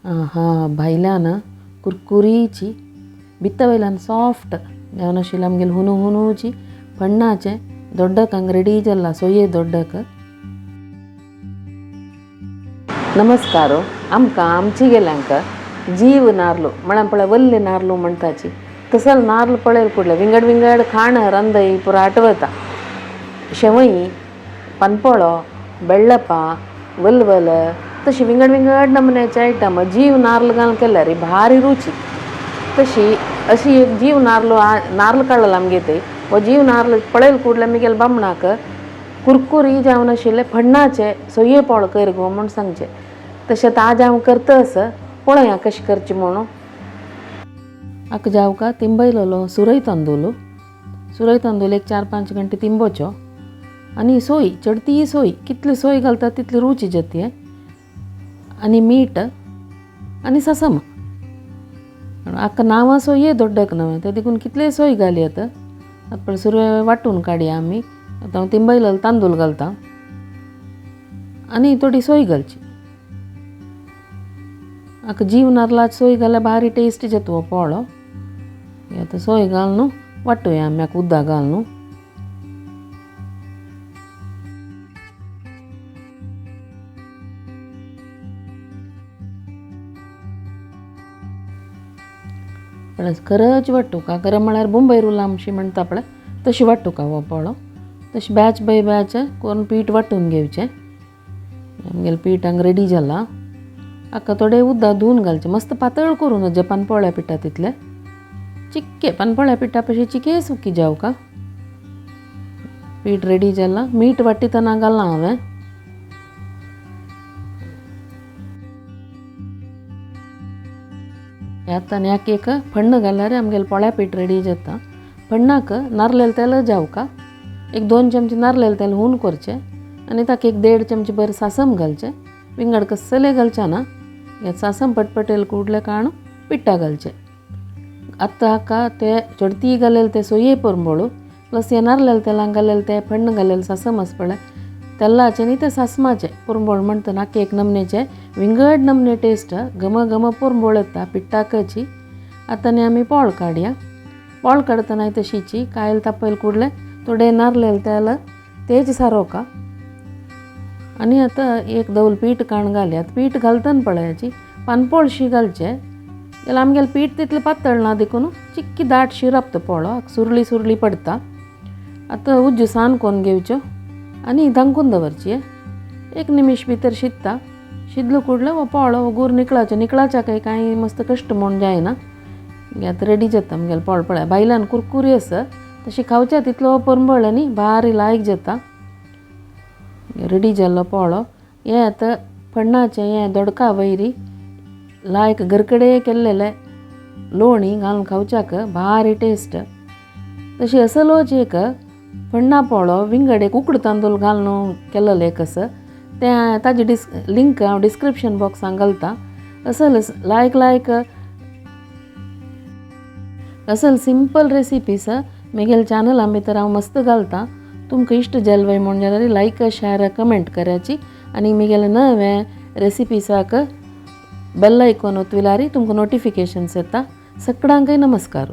हा भायल्यान कुरकुरीची भितर वयल्यान सॉफ्ट जावन आशिल्लें आमगेलें हुनू हुनूची फण्णाचें दोड्डक हांगा रेडी जालां सोये दोड्डक. नमस्कार. आमकां आमची गेल्यांक जीव नार्लो म्हळ्यार पळय वल्ले नार्लो म्हणटाची तसल नार्ल पळयल कुडले विंगड विंगड खाण रंदई पुरो आठवता. शेवई, पानपोळो, बेळ्ळपा, वलवल तशी विंगड विंगड नमुन्याचे आयटम जीव नार्ल घालून केल्यार भारी रुची. तशी अशी एक जीव नार्ल नार्ल काडला आमगे ते हो जीव नार्ल पळयल कुडले मिगेल बामणाक कुरकुरी जावन आशिल्ले फण्णाचे सोये पोळ कर गो म्हूण सांगचे. तशें आज हांव करता आसा पळया कशें करचें म्हणून. आतां जावका तिंबयलेलो सुरय तांदूळ, सुरय तांदूळ एक 4-5 घंटे तिंबोचो आनी सोय चडती सोय कितली सोय घालता तितली रुची जाता. आनी मीठ आनी ससम. आतां नांवां सोये दोड्डक नवें ते देखून कितले सोय घाली. आतां आतां सुरय वांटून काडया आमी. आतां हांव तिंबयलेलो तांदूळ घालता आनी थोडी सोय घालची. आतां जीव नारलाची सोय घाल्यार भारी टेस्ट जाता हो पोळो. आतां सोय घालून वांटुया आमी आतां उदक घालून. पळय खरंच वांटुका खरें म्हळ्यार मुंबय रुला आमची म्हणटा पळय तशी वांटुका हो पोळो. तशी बॅच बाय बॅच करून पीठ वांटून घेवचें. आमगेलें पीठ हांगा रेडी जालां. आतां थोडें उदक धुवन घालचें मस्त पातळ करूं नजे पानपोळ्या पिठा तितलें चिक्के पानपोळ्या पिठा पशी चिके सुकी जावका. पीठ रेडी जालां. मीठ वांटितना घालां हांवें. आतां आनी एक फण्ण घाल्यार आमगेलें पोळ्या पीठ रेडी जाता. फण्णाक नारलेलें तेल जावका एक 2 चमचे नारलेलें तेल हून करचें आनी ताका एक 1.5 चमचे बरें सासम घालचें. विंगड कसलें घालचें ना. हे सासम पटपटेल कुडले काण पिट्टा घालचें. आतां हाका ते चडती घालेले ते सोये परंबोळू प्लस हे नारलेलें तेलान घालेलें ते फण्ण घालेलें सासम आसा पळय तेलाचें न्ही ते सासमाचें पुरंबोळ म्हणटा नाका एक नमनेचें विंगड नमने टेस्ट घम घम पुरंबोळ येता पिट्टाकची. आतां न्ही आमी पोळ काडया. पोळ काडटना तशीची कायल तापयल कुडलें थोडें नारलेलें तेल तेज सारोवका आनी आतां एक दवल पीठ काण घालया. पीठ घालतना पळयाची पानपोळशी घालचें जाल्यार आमगेलें पीठ तितलें पातळ ना देखून चिक्की दाटशी राबता पोळो सुरली सुरली पडटा. आतां उज्जू सान कोन्न घेवच्यो आनी धांकून दवरची. एक निमिश भितर शिजता. शिजलो कुडलो हो पोळो गूर निकळाचो निकळाच्या काय कांय मस्त कश्ट म्हूण जायना. आतां रेडी जाता आमगेलें पोळ. पळय भायल्यान कुरकुरी आसा तशी खावच्या तितलो परंबळ न्ही भारी लायक जाता. रेडी जाल्लो पोळो. हें आतां फण्णाचें हें दोडका वयरी लायक घरकडे केल्लेलें लोणी घालून खावच्याक भारी टेस्ट. तशी असलोच एक फण्णा पोळो विंगड एक उकड तांदूळ घालून केल्लेलो एक आसा तें ताजी लिंक हांव डिस्क्रिप्शन बॉक्सान घालता. असल लायक लायक असल सिंपल रेसिपीस म्हगेल्या चॅनला भितर हांव मस्त घालता. तुमकां इश्ट जाल म्हूण जाल्यार लायक शेअर कमेंट कराची आनी म्हगेले नवे रेसिपीसाक बेल आयकॉन ओतविल्यार तुमकां नोटिफिकेशन्स येता. सगळ्यांकय नमस्कार.